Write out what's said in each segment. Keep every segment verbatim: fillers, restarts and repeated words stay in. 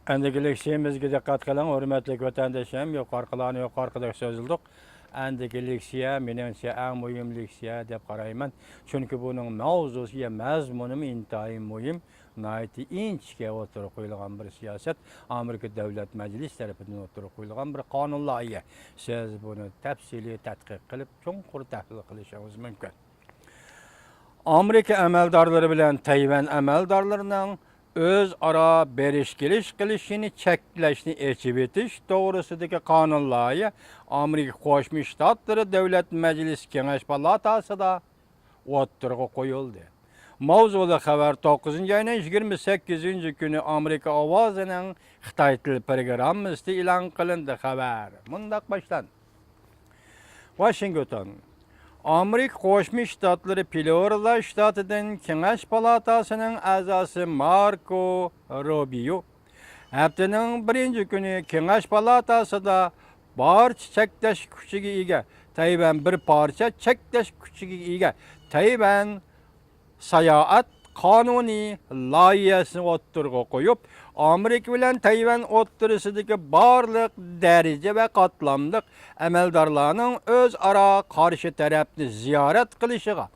ئەندىكى لېكسىيەمىزگە دىققەت قىلىڭ، ھۆرمەتلىك ۋەتەنداشلىرىم. يۇقىرىقىلارنى يۇقىرىقىدەك سۆزلىدۇق. ئەندىكى لېكسىيە مېنىڭچە ئەڭ مۇھىم لېكسىيە دەپ قارايمەن. چۈنكى بۇنىڭ ماۋزۇسى ۋە مەزمۇنىمۇ ئىنتايىن مۇھىم، ناھايىتى ئىنچىكە ئوتتۇرىغا قويۇلغان بىر سىياسەت، ئامېرىكا دۆلەت مەجلىسى تەرىپىدىن ئوتتۇرىغا قويۇلغان بىر قانۇن لايىھە. سىز بۇنى تەپسىلىي تەتقىق قىلىپ، چوڭقۇر تەھلىل قىلىشىڭىز مۇمكىن. ئامېرىكا ئەمەلدارلىرى بىلەن تەيۋەن ئەمەلدارلىرىنىڭ ئۆزئارا بېرىش-كېلىش قىلىشىنى چەكلەشنى ئېچىۋېتىش توغرىسىدىكى قانۇن لايىھە ئامېرىكا قوشما شتاتلىرى دۆلەت مەجلىسى كېڭەش پالاتاسىدا ئوتتۇرىغا قويۇلدى. ماۋزۇلۇق خەۋەر توققۇزىنچى ئاينىڭ يىگىرمە سەككىزىنچى كۈنى ئامېرىكا ئاۋازىنىڭ خىتاي تىل پروگراممىسىدا ئېلان قىلىندى. خەۋەر مۇنداق باشلاندى. ۋاشىنگتون. ئامېرىكا قوشما شتاتلىرى فلورىدا شتاتىدىن كېڭەش پالاتاسىنىڭ ئەزاسى ماركو روبىيو ھەپتىنىڭ بىرىنچى كۈنى كېڭەش پالاتاسىدا بارچە چەكلەش كۈچىگە ئىگە، تەيۋەن بىر پارچە چەكلەش كۈچىگە ئىگە، تەيۋەن ساياھەت قانۇنى لايىھەسىنى ئوتتۇرىغا قويۇپ، ئامېرىكا بىلەن تەيۋەن ئوتتۇرىسىدىكى بارلىق دەرىجە ۋە قاتلاملىق ئەمەلدارلارنىڭ ئۆزئارا قارشى تەرەپنى زىيارەت قىلىشىغا،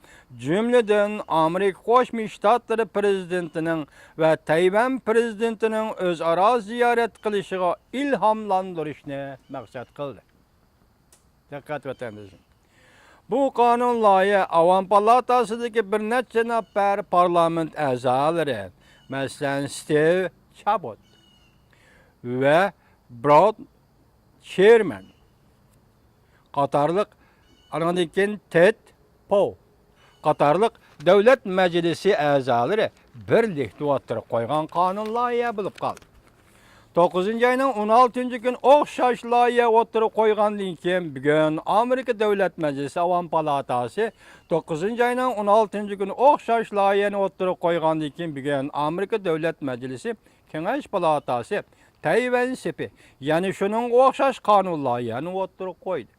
جۈملىدىن ئامېرىكا قوشما شتاتلىرى پىرېزىدېنتىنىڭ ۋە تەيۋەن پىرېزىدېنتىنىڭ ئۆزئارا زىيارەت قىلىشىغا ئىلھاملاندۇرۇشنى مەقسەت قىلدى. دىققەت ۋەتەندىشىم. بۇ قانۇن لايىھە ئاۋام پالاتاسىدىكى بىر نەچچە نەپەر پارلامېنت ئەزالىرى، مەسىلەن، ستىۋ چابوت ۋە براد چېرمەن قاتارلىق، ئانىڭدىن كېيىن تېد پو قاتارلىق دۆلەت مەجلىسى ئەزالىرى بىرلىكتە ئوتتۇرىغا قويغان قانۇن لايىھە بولۇپ قالدى. توققۇزىنچى ئاينىڭ ئون ئالتىنچى كۈنى ئوخشاش لايىھە ئوتتۇرىغا قويغاندىن كېيىن، بۈگۈن ئامېرىكا دۆلەت مەجلىسى ئاۋام پالاتاسى توققۇزىنچى ئاينىڭ ئون ئالتىنچى كۈنى ئوخشاش لايىھەنى ئوتتۇرىغا قويغاندىن كېيىن، بۈگۈن ئامېرىكا دۆلەت مەجلىسى كېڭەش پالاتاسى تەيۋەن سېپى، يەنى شۇنىڭغا ئوخشاش قانۇن لايىھەنى ئوتتۇرىغا قويدى.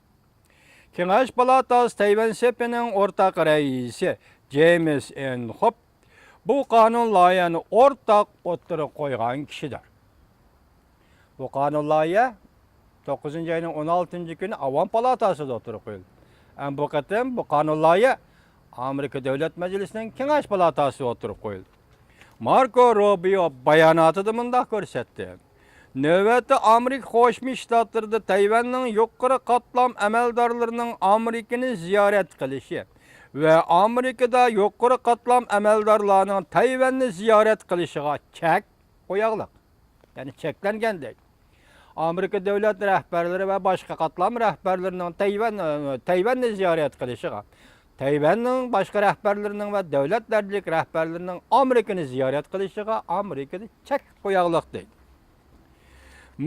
كېڭەش پالاتاسى تەيۋەن سېپىنىڭ ئورتاق رەئىسى جېيمىس ئېنخوپ بۇ قانۇن لايىھەنى ئورتاق ئوتتۇرىغا قويغان كىشىدۇر. بۇ قانۇن لايىھە توققۇزىنچى ئاينىڭ ئون ئالتىنچى كۈنى ئاۋام پالاتاسىدا ئوتتۇرىغا قويۇلدى. ئەمما بۇ قېتىم بۇ قانۇن لايىھە ئامېرىكا دۆلەت مەجلىسىنىڭ كېڭەش پالاتاسىدا ئوتتۇرىغا قويۇلدى. ماركو روبىيو باياناتىدا مۇنداق كۆرسەتتى: نۆۋەتتە ئامېرىكا قوشما شتاتلىرىدا تەيۋەننىڭ يۇقىرى قاتلام ئەمەلدارلىرىنىڭ ئامېرىكىنى زىيارەت قىلىشى ۋە ئامېرىكىدا يۇقىرى قاتلام ئەمەلدارلارنىڭ تەيۋەننى زىيارەت قىلىشىغا چەك قوياغلىق. يەنى چەكلەنگەن دەيدۇ. ئامېرىكا دۆلەت رەھبەرلىرى ۋە باشقا قاتلام رەھبەرلىرىنىڭ تەيۋەن، تەيۋەننى زىيارەت قىلىشىغا، تەيۋەننىڭ باشقا رەھبەرلىرىنىڭ ۋە دۆلەت دەرىجىلىك رەھبەرلىرىنىڭ ئامېرىكىنى زىيارەت قىلىشىغا ئامېرىكىدا چەك قوياغلىق دەيدۇ.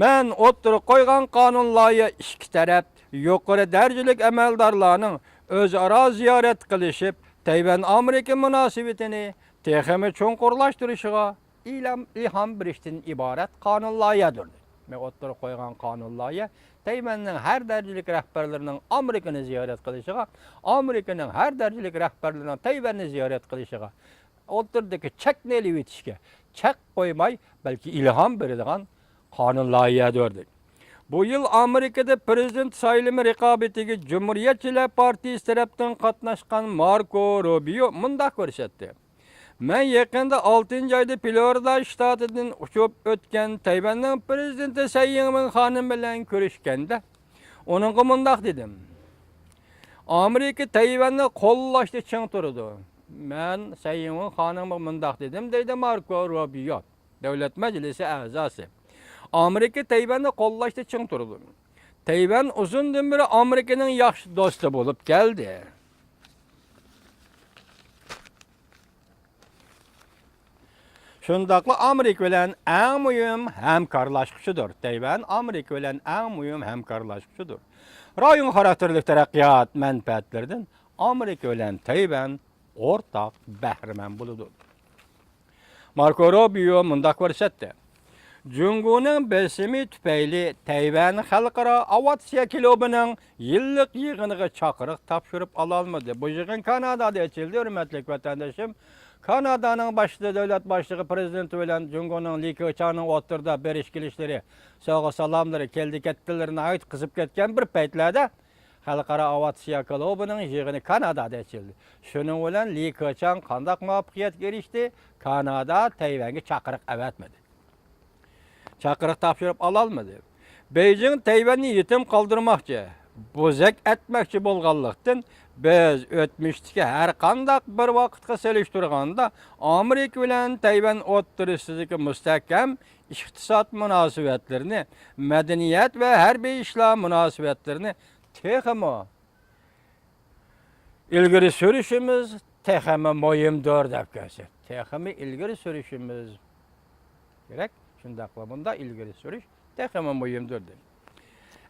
مەن ئوتتۇرىغا قويغان قانۇن لايىھە ئىككى تەرەپ يۇقىرى دەرىجىلىك ئەمەلدارلارنىڭ ئۆزئارا زىيارەت قىلىشىپ، تەيۋەن ئامېرىكا مۇناسىۋىتىنى تېخىمۇ چوڭقۇرلاشتۇرۇشىغا ئىلھام، ئىلھام بېرىشتىن ئىبارەت قانۇن لايىھەدۇر. مەن ئوتتۇرىغا قويغان قانۇن لايىھە تەيۋەننىڭ ھەر دەرىجىلىك رەھبەرلىرىنىڭ ئامېرىكىنى زىيارەت قىلىشىغا، ئامېرىكىنىڭ ھەر دەرىجىلىك رەھبەرلىرىنىڭ تەيۋەننى زىيارەت قىلىشىغا، ئوتتۇرىدىكى چەكنى ئېلىۋېتىشكە چەك قويماي، بەلكى ئىلھام بېرىدىغان قانۇن لايىھەدۇر، دېدى. بۇ يىل ئامېرىكىدا پىرېزىدېنت سايلىمى رىقابىتىگە جۇمھۇرىيەتچىلەر پارتىيىسى تەرەپتىن قاتناشقان ماركو روبىيو مۇنداق كۆرسەتتى: مەن يېقىندا ئالتىنچى ئايدا فلورىدا شتاتىدىن ئۇچۇپ ئۆتكەن تەيۋەننىڭ پىرېزىدېنتى سەي يىڭۋېن خانىم بىلەن كۆرۈشكەندە، ئۇنىڭغا مۇنداق دېدىم: ئامېرىكا تەيۋەننى قوللاشتا چىڭ تۇرىدۇ. مەن سەي يىڭۋېن خانىمغا مۇنداق دېدىم، دەيدۇ ماركو روبىيو، دۆلەت مەجلىسى ئەزاسى. ئامېرىكا تەيۋەننى قوللاشتا چىڭ تۇرىدۇ. تەيۋەن ئۇزۇندىن بېرى ئامېرىكىنىڭ ياخشى دوستى بولۇپ كەلدى. شۇنداقلا ئامېرىكا بىلەن ئەڭ مۇھىم ھەمكارلاشقۇچىدۇر. تەيۋەن ئامېرىكا بىلەن ئەڭ مۇھىم ھەمكارلاشقۇچىدۇر. رايون خاراكتېرلىك تەرەققىيات مەنپەئەتلىرىدىن ئامېرىكا بىلەن تەيۋەن ئورتاق بەھرىمەن بولىدۇ. ماركو روبىيو مۇنداق كۆرسەتتى: جۇڭگونىڭ بېسىمى تۈپەيلى تەيۋەن خەلقئارا ئاۋىئاتسىيە كىلۇبىنىڭ يىللىق يىغىنىغا چاقىرىق تاپشۇرۇپ ئالالمىدى. بۇ يىغىن كانادادا ئېچىلدى، ھۆرمەتلىك ۋەتەندىشىم. كانادانىڭ باشلىقى، دۆلەت باشلىقى پرېزىدېنتى بىلەن جۇڭگونىڭ لى كېچياڭنىڭ ئوتتۇرىدا بېرىش كېلىشلىرى، سوۋغا سالاملىرى، كەلدى كەتتىلىرى ناھايىتى قىزىپ كەتكەن بىر پەيتلەردە، خەلقئارا ئاۋىئاتسىيە كۇلۇبىنىڭ يىغىنى كانادادا ئېچىلدى. شۇنىڭ بىلەن لى كېچياڭ قانداق مۇۋەپپەقىيەتكە ئېرىشتى؟ كانادا تەيۋەنگە چاقىرىق ئەۋەتمىدى. چاقىرىق تاپشۇرۇپ ئالالمىدى. بېيجىڭ تەيۋەننى يېتىم قالدۇرماقچى، بوزەك ئەتمەكچى بولغانلىقتىن، بىز ئۆتمۈشتىكى ھەر قانداق بىر ۋاقىتقا سېلىشتۇرغاندا، ئامېرىكا بىلەن تەيۋەن ئوتتۇرىسىدىكى مۇستەھكەم ئىقتىساد مۇناسىۋەتلىرىنى، مەدەنىيەت ۋە ھەربىي ئىشلار مۇناسىۋەتلىرىنى تېخىمۇ ئىلگىرى سۈرۈشىمىز تېخىمۇ مۇھىمدۇر دەپ كۆرسەت. تېخىمۇ ئىلگىرى سۈرۈشىمىز كېرەك. شۇنداقلا بۇنداق ئىلگىرى سۈرۈش تېخىمۇ مۇھىمدۇر دېدى.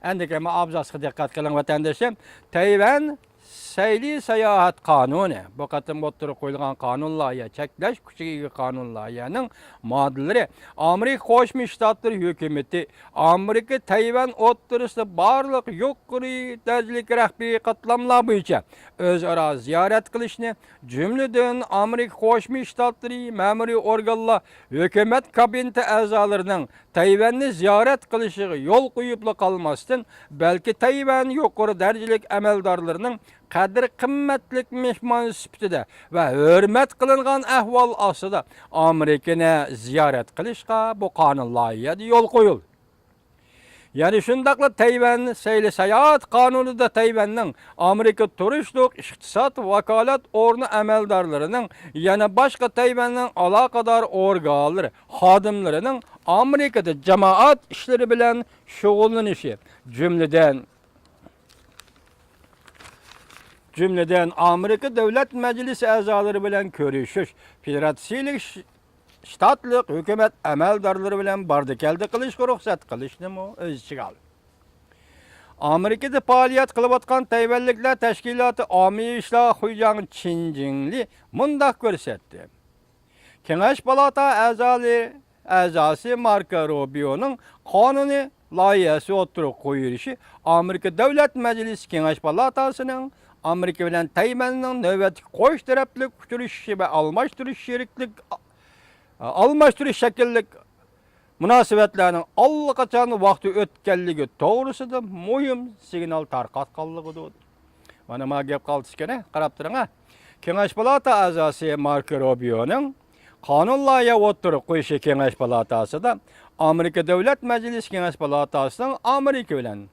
ئەندىكى ئابزاسقا دىققەت قىلىڭ، ۋەتەندىشىم. تەيۋەن سەيلى ساياھەت قانۇنى. بۇ قېتىم ئوتتۇرىغا قويۇلغان قانۇن لايىھە، چەكلەش كۈچىگە ئىگە قانۇن لايىھەنىڭ ماددىلىرى ئامېرىكا قوشما شتاتلىرى ھۆكۈمىتى ئامېرىكا تەيۋەن ئوتتۇرىسىدا بارلىق يۇقىرى دەرىجىلىك رەھبىرىي قاتلاملار بويىچە ئۆزئارا زىيارەت قىلىشنى، جۈملىدىن ئامېرىكا قوشما شتاتلىرى مەمۇرىي ئورگانلار، ھۆكۈمەت كابىنېتى ئەزالىرىنىڭ تەيۋەننى زىيارەت قىلىشىغا يول قويۇپلا قالماستىن، بەلكى تەيۋەن يۇقىرى دەرىجىلىك ئەمەلدارلىرىنىڭ قەدىر-قىممەتلىك مېھمان سۈپىتىدە ۋە ھۆرمەت قىلىنغان ئەھۋال ئاستىدا ئامېرىكىنى زىيارەت قىلىشقا بۇ قانۇن لايىھەدە يول قويۇلدى. يەنە شۇنداقلا تەيۋەن سەيلە ساياھەت قانۇنىدا تەيۋەننىڭ ئامېرىكا تۇرۇشلۇق ئىقتىساد ۋاكالەت ئورنى ئەمەلدارلىرىنىڭ، يەنە باشقا تەيۋەننىڭ ئالاقىدار ئورگانلىرى خادىملىرىنىڭ ئامېرىكىدا جامائەت ئىشلىرى بىلەن شۇغۇللىنىشى، جۈملىدىن، جۈملىدىن ئامېرىكا دۆلەت مەجلىسى ئەزالىرى بىلەن كۆرۈشۈش، فېدېراتسىيىلىك شتاتلىق ھۆكۈمەت ئەمەلدارلىرى بىلەن باردى-كەلدى قىلىشقا رۇخسەت قىلىشنىمۇ ئۆز ئىچىگە ئالدى. ئامېرىكىدا پائالىيەت قىلىۋاتقان تەيۋەنلىكلەر تەشكىلاتى ئاممىۋى ئىشلار خۇيجاڭ چىن جىڭلى مۇنداق كۆرسەتتى. كېڭەش پالاتا ئەزالى، ئەزاسى ماركو روبىيونىڭ قانۇنى لايىھەسى ئوتتۇرىغا قويۇلۇشى ئامېرىكا دۆلەت مەجلىسى كېڭەش پالاتاسىنىڭ ئامېرىكا بىلەن تەيۋەننىڭ نۆۋەتتىكى قوش تەرەپلىك ئۇچرىشىشى ۋە ئالماشتۇرۇش شېرىكلىك، ئالماشتۇرۇش شەكىللىك مۇناسىۋەتلەرنىڭ ئاللىقاچان ۋاقتى ئۆتكەنلىكى توغرىسىدا مۇھىم سىگنال تارقاتقانلىقىدۇر. مانا ما گەپ قالتىسكەنە، قاراپ تۇرۇڭا. كېڭەش پالاتا ئەزاسى ماركو روبىيونىڭ قانۇن لايىھە ئوتتۇرىغا قويۇشى كېڭەش پالاتاسىدا ئامېرىكا دۆلەت مەجلىسى كېڭەش پالاتاسىنىڭ ئامېرىكا بىلەن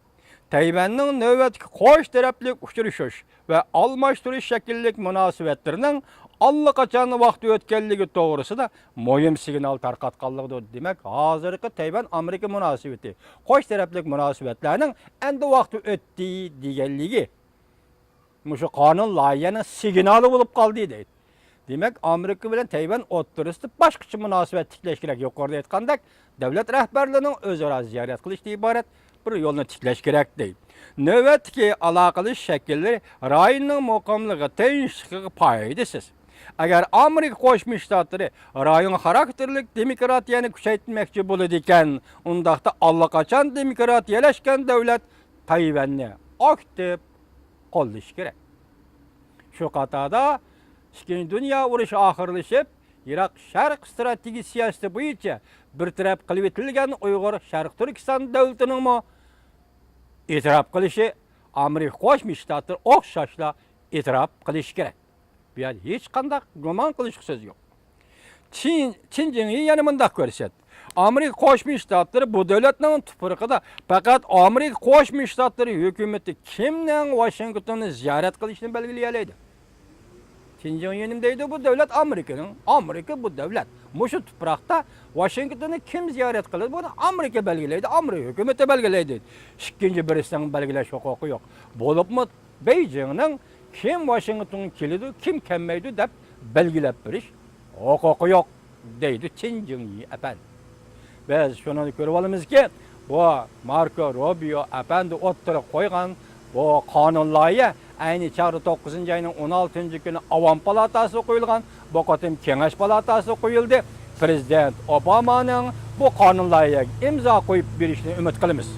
تەيۋەننىڭ نۆۋەتتىكى قوش تەرەپلىك ئۇچرىشىش ۋە ئالماشتۇرۇش شەكىللىك مۇناسىۋەتلىرىنىڭ ئاللىقاچان ۋاقتى ئۆتكەنلىكى توغرىسىدا مۇھىم سىگنال تارقاتقانلىقىدۇر. دېمەك، ھازىرقى تەيۋەن ئامېرىكا مۇناسىۋىتى، قوش تەرەپلىك مۇناسىۋەتلەرنىڭ ئەمدى ۋاقتى ئۆتتى دېگەنلىكى مۇشۇ قانۇن لايىھەنىڭ سىگنالى بولۇپ قالدى دەيدۇ. دېمەك، ئامېرىكا بىلەن تەيۋەن ئوتتۇرىسىدا باشقىچە مۇناسىۋەت تىكلەش كېرەك. يۇقىرىدا ئېيتقاندەك، دۆلەت رەھبەرلىرىنىڭ ئۆزئارا زىيارەت قىلىشتىن ئىبارەت بىر يولنى تىكلەش كېرەك دەيدۇ. نۆۋەتتىكى ئالاقىلىشىش شەكىللىرى رايوننىڭ مۇقىملىقى، تىنچلىقىغا پايدىسىز. ئەگەر ئامېرىكا قوشما شتاتلىرى رايون خاراكتېرلىك دېموكراتىيەنى كۈچەيتمەكچى بولىدىكەن، ئۇنداقتا ئاللىقاچان دېموكراتىيەلەشكەن دۆلەت تەيۋەننى ئاكتىپ قوللىشى كېرەك. شۇ قاتاردا ئىككىنچى دۇنيا ئۇرۇشى ئاخىرلىشىپ، يىراق شەرق ئىستراتېگىيە سىياسىتى بويىچە بىر تەرەپ قىلىۋېتىلگەن ئۇيغۇر شەرقىي تۈركىستان دۆلىتىنىڭمۇ ئېتىراپ قىلىشى، ئامېرىكا قوشما شتاتلىرى ئوخشاشلا ئېتىراپ قىلىشى كېرەك. بۇ يەردە ھېچقانداق گۇمان قىلىشقا سۆز يوق. چىن، چىن جىڭيى يەنە مۇنداق كۆرسەتتى. ئامېرىكا قوشما شتاتلىرى بۇ دۆلەتنىڭ تۇپرىقىدا پەقەت ئامېرىكا قوشما شتاتلىرى ھۆكۈمىتى كىمنىڭ ۋاشىنگتوننى زىيارەت قىلىشىنى بەلگىلىيەلەيدۇ. چىن جىڭيى نېمە دەيدۇ؟ بۇ دۆلەت ئامېرىكىنىڭ، ئامېرىكا بۇ دۆلەت. مۇشۇ تۇپراقتا ۋاشىنگتوننى كىم زىيارەت قىلىدۇ؟ بۇنى ئامېرىكا بەلگىلەيدۇ، ئامېرىكا ھۆكۈمىتى بەلگىلەيدۇ. ئىككىنچى بىرسىنىڭ بەلگىلەش ھوقۇقى يوق. بولۇپمۇ بېيجىڭنىڭ كىم ۋاشىنگتونغا كېلىدۇ، كىم كەلمەيدۇ دەپ بەلگىلەپ بېرىش ھوقۇقى يوق، دەيدۇ چىن جىڭيى ئەپەندى. بىز شۇنى كۆرۈۋالىمىزكى، بۇ ماركو روبىيو ئەپەندى ئوتتۇرىغا قويغان بۇ قانۇن لايىھە ئەينى چاغدا توققۇزىنچى ئاينىڭ ئون ئالتىنچى كۈنى ئاۋام پالاتاسىغا قويۇلغان، بۇ قېتىم كېڭەش پالاتاسىغا قويۇلدى. پرېزىدېنت ئوبامانىڭ بۇ قانۇن لايىھەگە ئىمزا قويۇپ بېرىشىنى ئۈمىد قىلىمىز.